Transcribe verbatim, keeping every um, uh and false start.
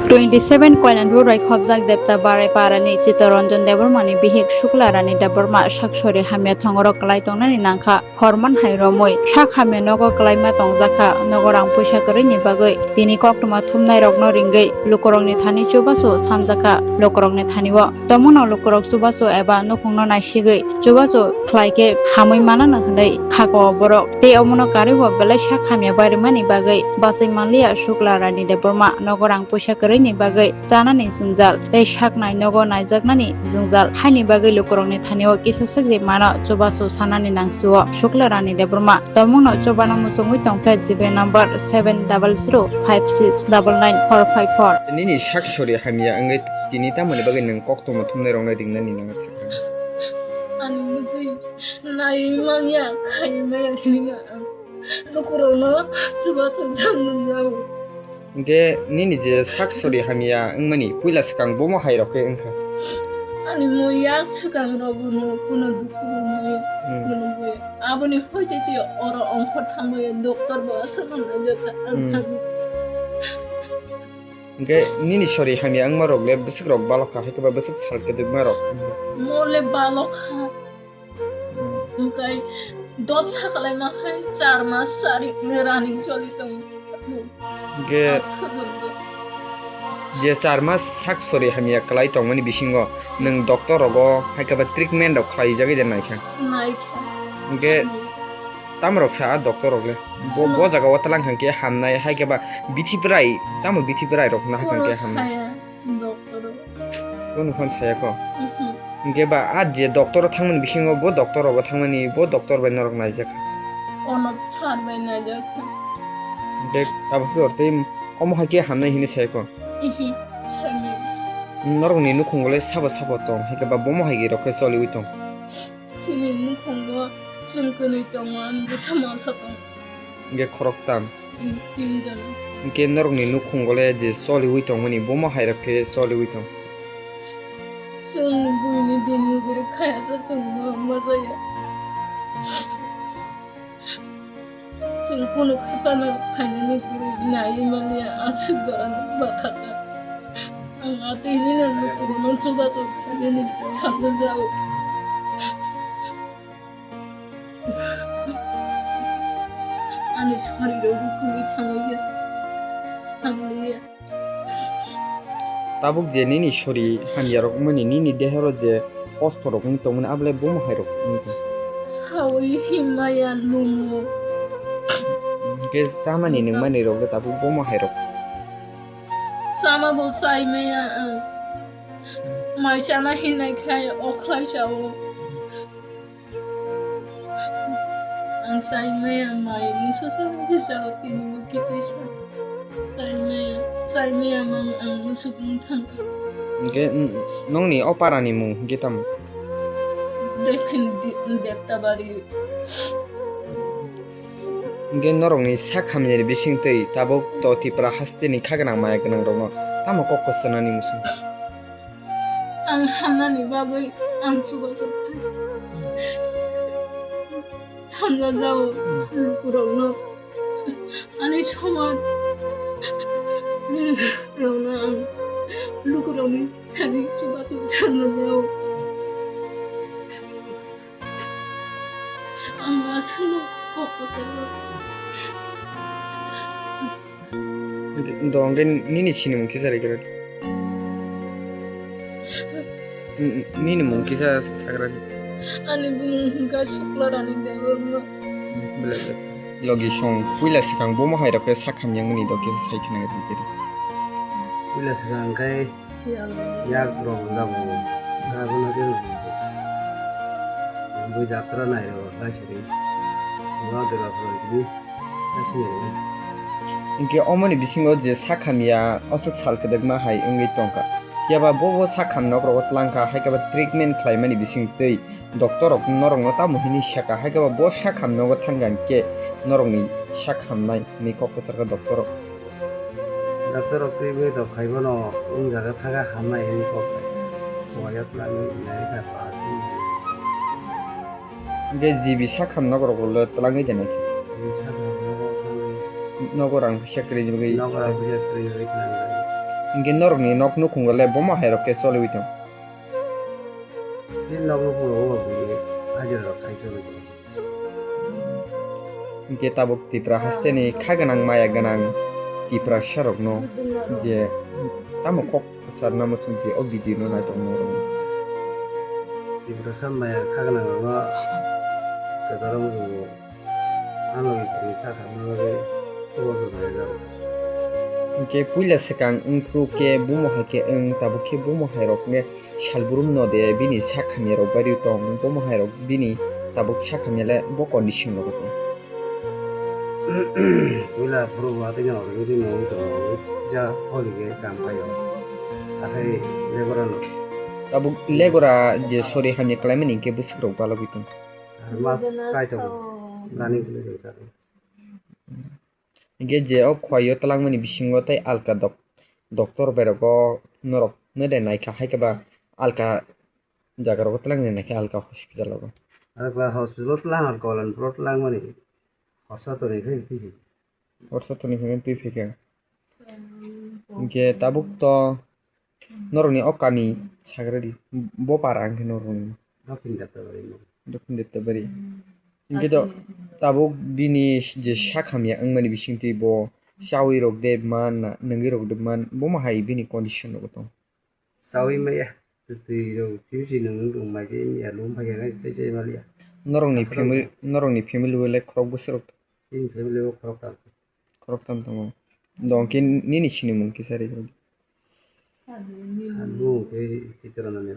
Twenty seven Koilanpur bai khobjak Debta Barai Parani Chittoranjan Debbarmani bihik Shukla Rani Debbarma sak sori hamya thongoro kwlai tongnani nangkha. Horman hai romwi sak hamya nogo kwlaima tongjakha. Nogo rang puisa kwrwini bagwi tini koktwma thumnairokno ringwi lukurokni thani chubachu samjakha. Lukurokni thanio tongmungno lukurok chubachu eba nukhungno naisigwi chubachu khlai khe hamwi manana hwnwi khago borok. Tei omono karwibo belai sak hamya bai rwmani bagwi bachwi manliya Shukla Rani Debbarma nogo rang puisa kwrwini bagwi chanani jwngjal tei saknai nogo naijaknani jwngjal haini bagwi lukurokni thanio kisa swk rimano chubachu sanani nangsio. Shukla Rani Debbarma tongmungno chubana muchungwi tongkhe G P number seven double zero five six double nine four five four. Nini sak sori hamya wngwi tini tamoni bagwi nwng koktwma thumnairokno ringnani nangkha? Ani mutwi nai manya khai maya hinwi ma ang. Lukurokno chubachu jang jang jao. Hingke nini je sak sori hamya wngmani puila swkang bomo hai rok khe wngkha? Ani mo yak swkang rok bono kuno dukhu rwmani Hmm. Kuno bui. Aboni hoite chi oro ongkhor thangmani doctor bo aswk no naijak ang Hmm. thangwi. Hingke nini sori hamya wngma rok le bwswk rok balok kha, hai khe ba bwswk sal kwdwkma rok? Mo le balok kha. Hmm. Hingke dop sakalaima khai char mas sari running choli tongo. Hingke Aswk dok. Je char mas sak sori hamya kwlai tongmani bisingo nwng doctor rogo hai khe ba treatment rok khlai jagwi de naikha? Naikha. Hingke Hmm. Tamo rok sa a doctor rok le? Bo, bo Ano. Jaga o tlang hang khe hamnai, hai khe ba bithi bwrai, tamo bithi bwrai rok na hang Kono khe hamnai? Saya doctor rok. Kono phano saya ko? Mhm. Hingke ba a je doctor o thangmani bisingo bo doctor rogo thangmani, bo doctor bai norok naijak kha? Ono sir bai naijak kha. Hingke tabuk se ortoi omo hai khe hamnai hinwi saya ko? Mhm. Saya. Norokni nukhungo le sabo sabo tong, hai khe ba bomo hai rok khe choliwi tong? Chini nukhungo chwng kwnwi tongo, ani bwsa masa tongo. Hingke khoroktam. Hmm, tin jona. Hingke norokni nukhungo le je choliwi tongmani, bomo hai rok khe choliwi tong? Chwng buini din mujuri khayasa chwng ma-, majaya. Chwng kunu khe phano phainani kwrwi naiwi manliya, aswk jorano bathakha. Ang atwi hinwi no lukurokno chubachu khainani sakjak jao. Ani soriro bukhugwi thangwi khe thangliya. Tabuk je nini sori hamya rok wngmani, nini dehoro je kosto rok wngwi tongmani, abo le bomo hai rok wngwi tong? Sawi himaya lumo. Hingke chamani nungmani rok le tabuk bomo hai rok? Chama bo chai maya ang. Mai chana hinai khai okhlai sao. Ang chai maya mai musu sa musu sa tini mo kichi sa. Chai maya, chai maya mang ang musu kung thang. Hingke n-, nongni o parani mung hingke tamo? Dekhin di-, Deptabari. Hingke norokni sak hamyani bisingtwi tabuk to Tripura hasteni kha gwnang maya gwnang rokno tamo kok kwchanani muchung? Ang hamnani bagwi ang chubachu kha. Sanja jao lukurokno ani somaj rokno ang lukurokni thani chubachu sanja jao. Ang aswkno kok kwcharo. Do, hingke nini sinimung kisa rikra di. N-, nini mung kisa sakra di. Ani bumung hingka Sukla Rani Debbarma. Belai, belai. Logi song puila swkang bomo hai rok khe sak hamyang mani do kisa sai khna rikra di. Puila swkang khe Yak rok jago, jago na khe bui jatra nai rw lai siri. Wa de rok rw siri, lai siri. Hingke omoni bisingo je sak hamya, oswk sal kwdwkma hai wngwi tongkha. Phiya ba bo, bo sak ham nok rogo twlang kha, hai khe ba treatment khlaimani bising twi doctor rok norokno tamo hini saka, hai khe ba bo sak ham nogo thang kha hingke norokni sak hamnai hinwi kok kwchar kha doctor rok. Doctor rok twi bai rok khai bono wng jaga thaga hamnai hinwi kok sai. Waya twlangwi nai kha pa twi. Hingke G B sak ham nok rok le twlangwi de nai khe. G B sak ham nok rok twlangwi. Nogo rang puisa kwrwi ni bagwi. Nogo rang puisa kwrwi ni bagwi twlangwi. Hinkhe norokni nok nukhungo le bomo hairok khe choliwi tong? Bini nok nukhungo bo bini hajira rok khai choliwi tong. Hinkhe tabuk Tipra hasteni kha gwnang maya gwnang Tiprasa rokno je tamo kok kwcharna muchung je o video no naitokma rok. Tiprasa maya kha gwnang rokno kwcharo muchungo. Ano khe sa khamna bagwi chubachu nai jago. Hinkhe puila swkang wngphru khe bomo hai khe wng, tabuk khe bomo hai rok khe salbrum no de bini sak hamya rok bai rw tong, bomo hai rok bini tabuk sak hamya le bo condition rogo tong. Puila phuru bo atwi no rwgwi twi mung tong, ja holi khe kam khaio. Akhai lebora no. Tabuk legora je sori hamya khlaimani hinkhe bwswk rok balogwi tong. Sar mas kai tongo. Running sini sar. Hinkhe je o khwlai o twlangmani bisingo tei alka dok-, doctor bai rogo norok no de naikha, hai khe ba alka jaga rogo twlangni naikha, alka hospital rogo. Alka hospital o twlang, alka Kolanpur o twlangmani horsa toni khe twi phi. Horsa toni khe twi phi khe. Hinkhe tabuk to norokni o kami sagradi, bo para wngkhe norokni. Dokhin Deptabari no. Dokhin Deptabari. Hinkhe to tabuk bini je sak hamya wngmani bisingtwi bo chawi rok de man na, nungwi rok de man, bomo hai bini condition rogo tong. Chawi maya, twi rok thimsi nung nung mai je maya lum phai khe tei se maliya. Norokni family, norokni family o le khorok bwswk rok? Chini family o khorok tam. Khorok tam tongo. Dong khe nini sinimung kisa ri. Ang bo khe Chitrana ni.